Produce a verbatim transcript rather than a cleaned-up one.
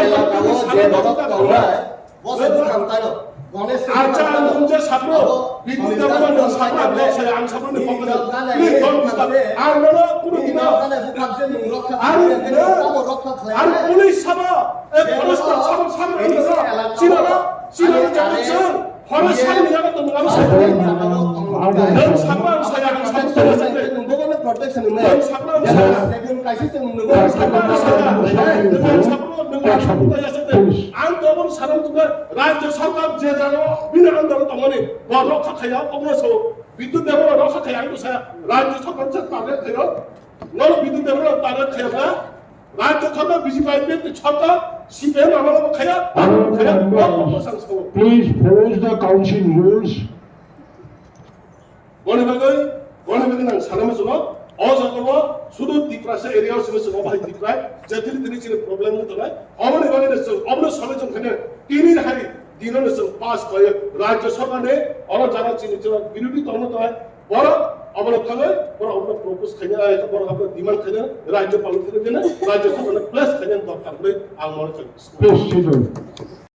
elakao je borok tongnai, bo se bwkhang tano. Acha ang nungja sakno, bini tabukno nung sakno, ang sakno ni pokno. Please don't disturb. Ang nono kuno dino. Ang, ang police sabo, e, police sabo, sabo, sabo, sabo, sabo, sabo, sabo, Horo sani yago tong ang sa. Nang sakma ang saya, ang sakma ang saya. Nang sakma ang saya. Nang sakma ang saya. Nang sakma ang saya. Ang tobong sarang tuka rajya sarkar je jano bini andaro tongmani. Bo rokha khaya, tongna so. Bidut debo rokha khaya ang saya. Rajya sarkar je target khayo. Noro bidut debo target khaya. Rajya sarkar bisi bai bek sarkar. C P M amalo bo khaya, khaya, bo, bo, bo, sang, sang. Please follow the council rules. Boni bagwi, boni bagwi nang sana muchungo, o jaga o sudu Tiprasa area o simi simo bahai Tipra, jatini tini chini problem wng tongnai, oboni bagwi no chwng, obono solve chwng khaina, tini hai dino no chwng pass khlaiyo, Rajya Sabha ni, oro jaga chini chwng birodhi tongno tongnai, borok obono thangwi, borok obono propose khaina, ai borok obono demand khaina, Rajyapal thangwi jene, Rajya Sabha no place khaina dorkar hwnwi ang mone kha. Please, sit down.